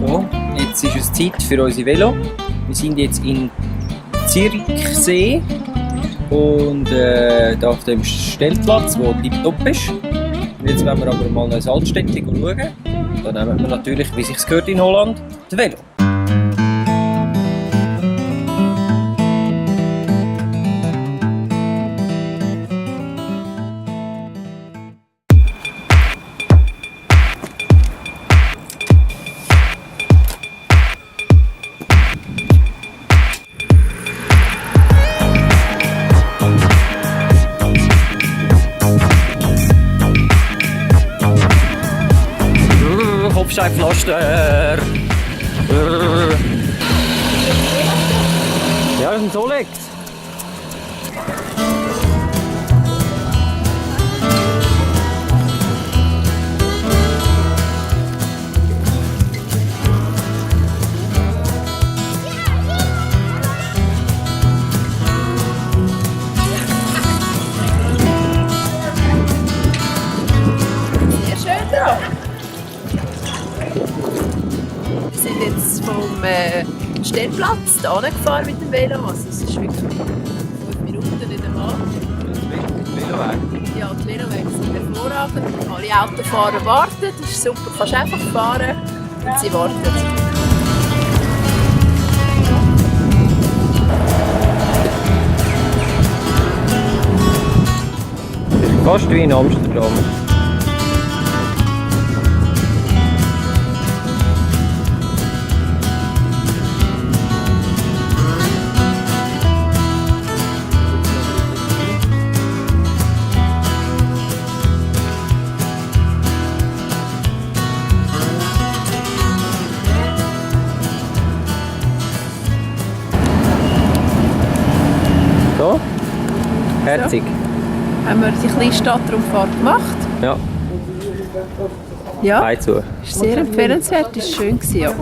So, jetzt ist es Zeit für unsere Velo. Wir sind jetzt in Zirichsee und da auf dem Stellplatz, wo tiptop ist. Jetzt wollen wir aber mal ein Altstädtchen schauen. Da nehmen wir natürlich, wie sich's gehört in Holland, das Velo. Kopfsteinpflaster! Ja, das ist ein Solex. Vom Stellplatz hierher gefahren mit dem Velo. Also es ist wirklich 5 Minuten nicht einmal. Ja, die Velowege sind hervorragend. Alle Autofahrer warten. Das ist super. Du kannst einfach fahren und sie warten. Fast wie in Amsterdam. So, herzig. So. Haben wir die kleine Stadtrundfahrt gemacht? Ja. Ja, Zu. ist sehr empfehlenswert, ist schön gewesen, ja.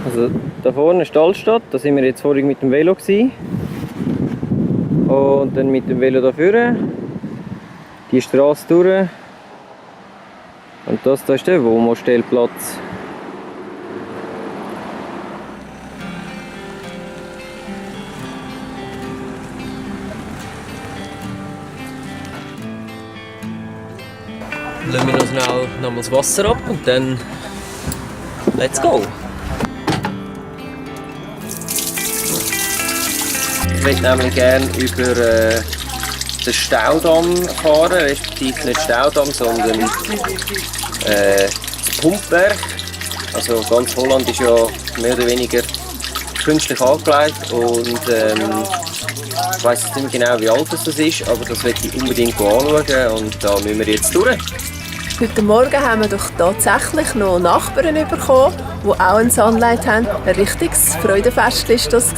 Also da vorne ist die Altstadt, da sind wir jetzt vorhin mit dem Velo gewesen. Und dann mit dem Velo da vorne, die Straße durch. Und das da ist der WOMO-Stellplatz. Lassen wir noch schnell nochmals das Wasser ab und dann let's go! Ich möchte nämlich gerne über den Staudamm fahren, respektive nicht Staudamm, sondern das Pumpwerk. Also ganz Holland ist ja mehr oder weniger künstlich angelegt und ich weiss jetzt nicht mehr genau, wie alt das ist, aber das möchte ich unbedingt anschauen und da müssen wir jetzt durch. Heute Morgen haben wir doch tatsächlich noch Nachbarn bekommen, die auch ein Sunlight haben. Ein richtiges Freudenfest war das.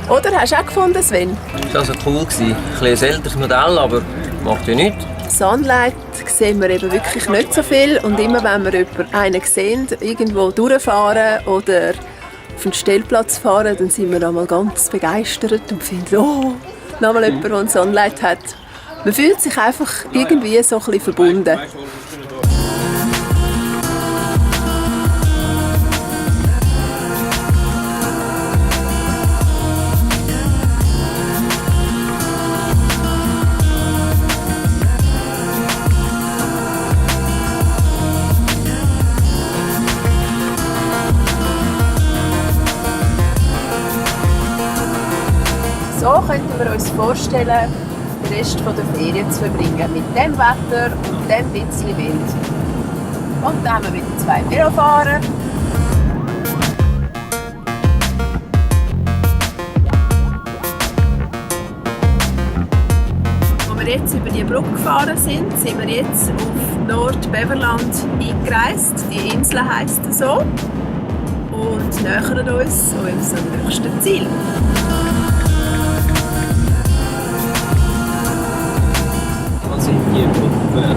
Oder? Hast du auch gefunden, Sven? Das war cool. Ein bisschen älteres Modell, aber macht ja nichts. Sunlight sehen wir eben wirklich nicht so viel. Und immer wenn wir einen sehen, irgendwo durchfahren oder auf den Stellplatz fahren, dann sind wir einmal ganz begeistert und finden, oh, nochmal jemand, der ein Sunlight hat. Man fühlt sich einfach irgendwie so ein bisschen verbunden. So könnten wir uns vorstellen, den Rest der Ferien zu verbringen. Mit dem Wetter und dem bisschen Wind. Und dann haben wir wieder 2 Velofahrer. Als wir jetzt über die Brücke gefahren sind, sind wir jetzt auf Nordbeverland eingereist. Die Insel heisst so. Und nähern uns unserem nächsten Ziel. Die Brücke.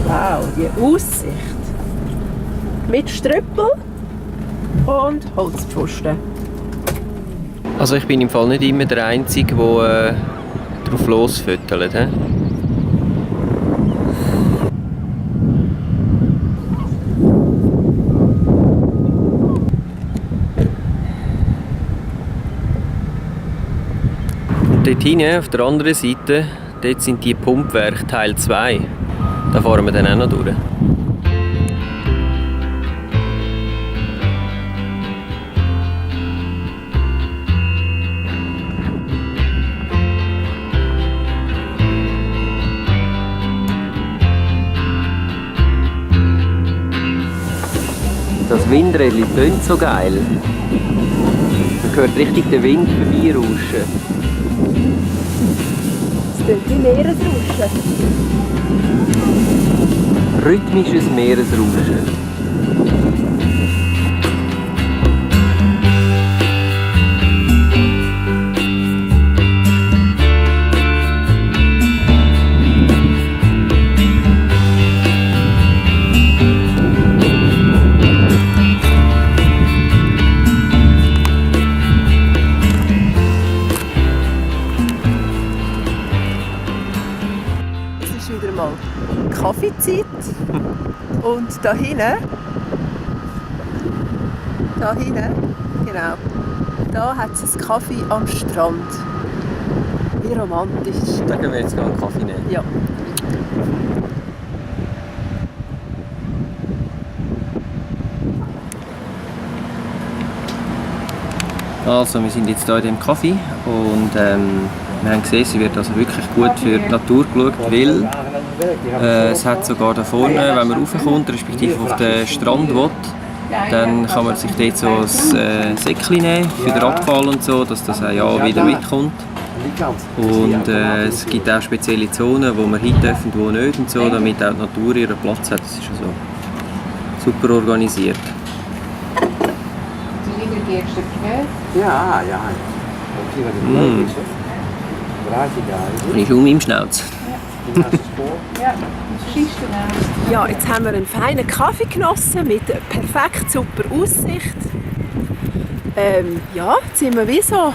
Wow, die Aussicht. Mit Strüppel und Holzpfosten. Also ich bin im Fall nicht immer der Einzige, der drauf losfüttert. He? Und dort hinten, auf der anderen Seite, dort sind die Pumpwerke Teil 2. Da fahren wir dann auch noch durch. Das Windrädchen tönt so geil. Man hört richtig den Wind vorbeirauschen. Es tönt wie Meeresrauschen. Rhythmisches Meeresrauschen. Wieder mal Kaffeezeit und da hinten, genau, da hat es einen Kaffee am Strand. Wie romantisch. Da gehen wir jetzt einen Kaffee nehmen. Ja. Also, wir sind jetzt hier in dem Kaffee und wir haben gesehen, es wird also wirklich gut für die Natur geschaut, weil es hat sogar da vorne, wenn man raufkommt, respektive auf den Strand will, dann kann man sich dort so ein Säckchen nehmen für den Abfall und so, dass das auch ja wieder mitkommt. Und es gibt auch spezielle Zonen, wo man hin dürfen, wo nicht und so, damit auch die Natur ihren Platz hat. Das ist also super organisiert. Ja. Ist im Schnauz. Ja, jetzt haben wir einen feinen Kaffee genossen mit perfekt super Aussicht. Ja, jetzt sind wir wie so.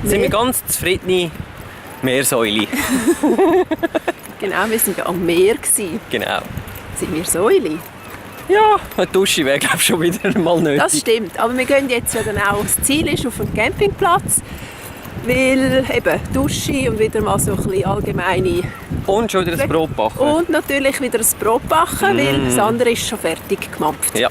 Jetzt sind wir ganz zufriedene Meersäule. Genau, wir waren am Meer. Genau. Sind wir Säule? Ja, eine Dusche wäre glaube ich schon wieder mal nötig. Das stimmt, aber wir gehen jetzt ja dann auch, das Ziel ist auf dem Campingplatz, weil eben Dusche und wieder mal so ein bisschen allgemeine... Und schon wieder das Brot backen. Und natürlich wieder das Brot backen, weil das andere ist schon fertig gemampft. Ja.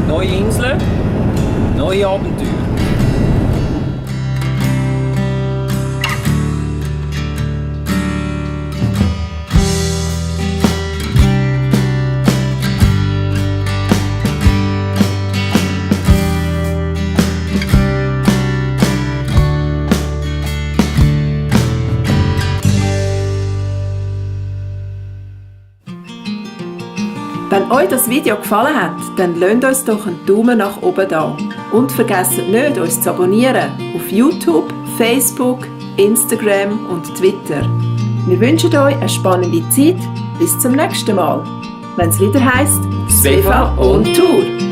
Neue Inseln, neue Abenteuer. Wenn euch das Video gefallen hat, dann lasst uns doch einen Daumen nach oben da. Und vergesst nicht, uns zu abonnieren auf YouTube, Facebook, Instagram und Twitter. Wir wünschen euch eine spannende Zeit. Bis zum nächsten Mal, wenn es wieder heisst «Svefa on Tour».